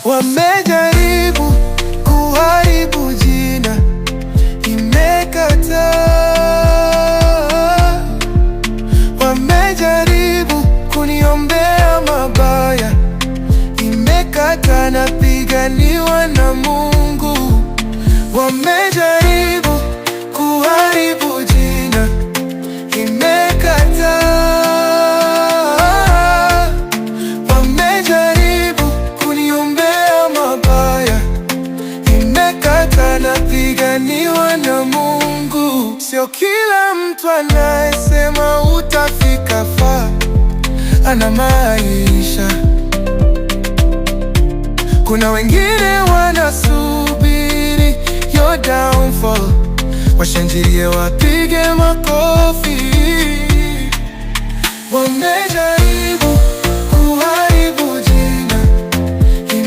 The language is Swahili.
Wamejaribu kuharibu jina, imekataa. Wamejaribu kuniombea mabaya, imekataa. Napiganiwa na Mungu. Wamejaribu kuharibu jina, imekataa. Wamejaribu kuniombea mabaya, imekataa. Napiganiwa na Mungu. Sio kila mtu anayesema utafika far ana maisha. Kuna wengine wanasubiri your downfall, washangilie, wapige makofi. Wamejaribu